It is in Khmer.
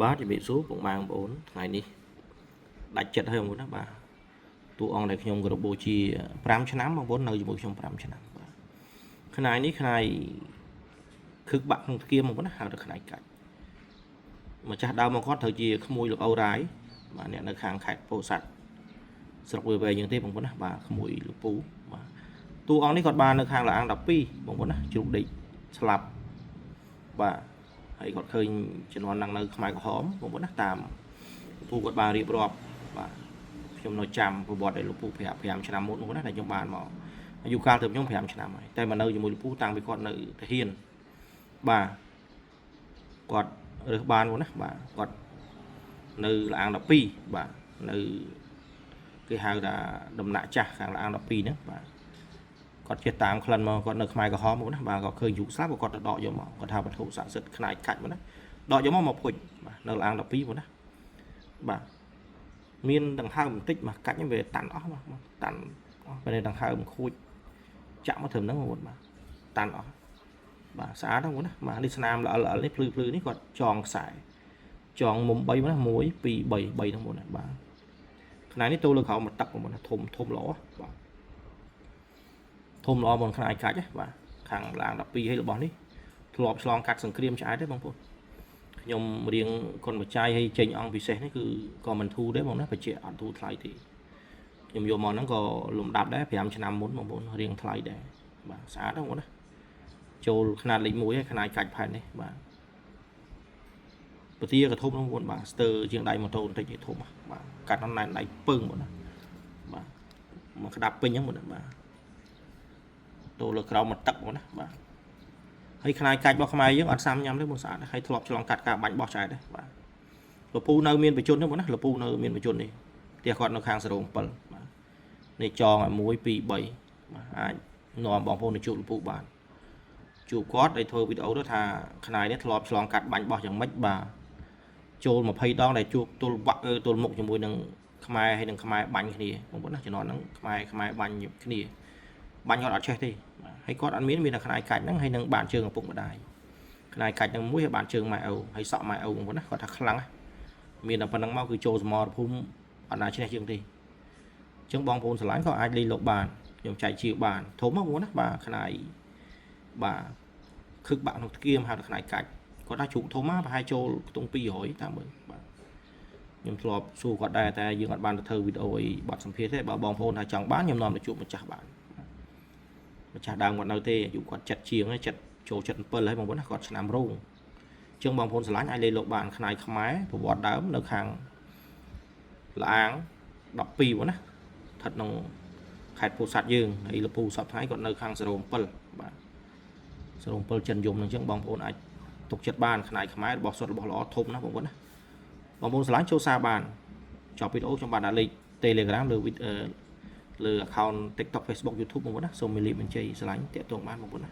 បាទជំរាបសួរពុកម៉ែបងប្អូនថ្ងៃនេះដាច់ចិត្តហើយបងប្អូនណាបាទតួអង្គដែលខ្ញុំគោរពបូជា5ឆ្នាំបងប្អូននៅជាមួយខ្ញុំ5ឆ្នាំបាទខ្នាយនេះខ្នាយខឹកបាក់ក្នុងធ្គាមបងប្អូនណាហៅថាខ្នាយកាច់ម្ចាស់ដើមមកគាត់ត្រូវជាក្មួយលោកអូរ៉ាយបាទអ្នកនៅខាងខេត្តពោធិ៍សាត់ស្រុកវាវែងយ៉ាងទេបងប្អូនណាបាទក្មួយលោកពូបាទតួអង្គនេះគាត់បាននៅខាងលាអាង12បងប្អូនណាជ្រូកដេកស្លាប់បាទហើយគាត់ឃើញជំនាន់ហ្នឹងនៅខ្មែរក្រហមបងប្អូនណាតាម លោកពូគាត់បានរៀបរាប់បាទខ្ញុំនៅចាំប្រវត្តិដែលលោកពូប្រាប់5ឆ្នាំមុននោះណាដែលខ្ញុំបានមកអាយុកាលទៅខ្ញុំ5ឆ្នាំហើយតែមកនៅជាមួយលោកពូតាំងពីគាត់នៅទាហានបាទគាត់រើសបានមកណាបាទគាត់នៅលាង12បាទនៅគេហៅថាដំណាក់ចាស់ខាងលាង12ហ្នឹងបាទគាត់ចេះតាមក្លិនមកគាត់នៅខ្មែរក្រហមមកណាបាទគាត់ឃើញយុស្លាប់គាត់ទៅដកយកមកគាត់ថាវត្ថុស័ក្តិសិទ្ធិខ្នាយកាច់មកណាដកយកមកមកភុជបាទនៅលាង12មកណាបាទ មានដង្ហើមបន្តិចមកកាច់ហ្នឹងវាតាន់អស់មកតាន់អស់ពេលដង្ហើមខួចចាក់មកត្រឹមហ្នឹងបងប្អូនបាទតាន់អស់បាទស្អាតហ្នឹងបងណាបាទនេះស្នាមល្អល្អនេះភ្លឺភ្លឺនេះគាត់ចងខ្សែចងមុំ3បងណា1 2 3 3ហ្នឹងបងណាបាទខ្នាយនេះចូលលើក្រោមមកទឹកបងណាធំធំល្អបាទធំល្អបងខ្នាយកាច់បាទខាងឡាង12ហើយរបស់នេះធ្លាប់ឆ្លងកាត់សង្គ្រាមឆ្អែតទេបងប្អូនខ្ញុំរៀងគុណបច្ច័យឲ្យចេញអង្គពិសេសនេះគឺក៏មិនធូរដែរបងណាបច្ចៈអត់ធូរថ្លៃទេខ្ញុំយកមកហ្នឹងក៏លំដាប់ដែរ5ឆ្នាំមុនបងប្អូនរៀងថ្លៃដែរបាទស្អាតហ្នឹងបងណាចូលខ្នាតលេខ1ហើយខ្នាតកាច់ផែននេះបាទពទាក៏ធំហ្នឹងបងប្អូនបាទស្ទើរជាងដៃម៉ូតូបន្តិចទេធំបាទកាត់ណែនដៃពឹងបងណាបាទមកក្តាប់ពេញហ្នឹងបងណាបាទចូលលើក្រោមមកទឹកបងណាបាទហើយខ្នាយកាច់របស់ខ្មែរយើងអត់សាំញ៉ាំទេបងស្អាតហើយធ្លាប់ឆ្លងកាត់ការបាញ់បោះឆ្អែតដែរបាទលពូនៅមានបជនទេបងណាលពូនៅមានបជននេះផ្ទះគាត់នៅខាងសរោង7បាទនេះចងឲ្យ1 2 3បាទអាចនាំបងប្អូនទៅជួបលពូបានជួបគាត់ឲ្យធ្វើវីដេអូទៅថាខ្នាយនេះធ្លាប់ឆ្លងកាត់បាញ់បោះយ៉ាងម៉េចបាទចូល20ដងដែលជួបទល់វាក់ទល់មុខជាមួយនឹងខ្មែរហើយនឹងខ្មែរបាញ់គ្នាបងប្អូនណាជំនាន់ហ្នឹងខ្មែរខ្មែរបាញ់គ្នាបាញ់គាត់អត់ចេះទេបាទហើយគាត់អត់មានមានតែខ្នាយកាច់ហ្នឹងហើយនឹងបានជើងឪពុកម្ដាយខ្នាយកាច់ហ្នឹងមួយហើយបានជើងម៉ែឪហើយសក់ម៉ែឪបងប្អូនណាគាត់ថាខ្លាំងមានតែប៉ុណ្្នឹងមកគឺចូលសមរភូមិអត់ណាឈ្នះជាងទេអញ្ចឹងបងប្អូនស្រឡាញ់ក៏អាចលេងលោកបានខ្ញុំចែកជាបានធំមកបងប្អូនណាបាទខ្នាយបាទខឹកបាក់ក្នុងធ្គាមហៅថាខ្នាយកាច់គាត់ថាជ្រូកធំមកប្រហែលចូលខ្ទង់200តាមមើលបាទខ្ញុំធ្លាប់សួរគាត់ដែរតែយើងអត់បានទៅធ្វើវីដេអូអីបទសម្ភាសន៍ទេបើបងប្អូនថាចង់បានខ្ញុំនាំទៅជួបម្ចាស់បានម្ចាស់ដើមគាត់នៅទេអាយុគាត់ចិត្តជាងហើយចិត្តចូល77ហើយបងប្អូនណាគាត់ឆ្នាំរោងអញ្ចឹងបងប្អូនស្រឡាញ់អាចលេងលោកបានខ្នាយខ្មែរប្រវត្តិដើមនៅខាងលាង12បងណាស្ថិតក្នុងខេត្តពោធិ៍សាត់យើងហើយលពូសប្តាហ៍ថ្ងៃគាត់នៅខាងសរោង7បាទសរោង7ចិនយំនឹងអញ្ចឹងបងប្អូនអាចទុកចិត្តបានខ្នាយខ្មែររបស់សុទ្ធរបស់ល្អធំណាបងប្អូនណាបងប្អូនស្រឡាញ់ចូលសារបានចប់វីដេអូខ្ញុំបានដាក់លេខ Telegram លើលើ account TikTok, Facebook, YouTube បងប្អូនណាសូមមានលេខបញ្ជីស្រឡាញ់តាក់ទងបានបងប្អូនណា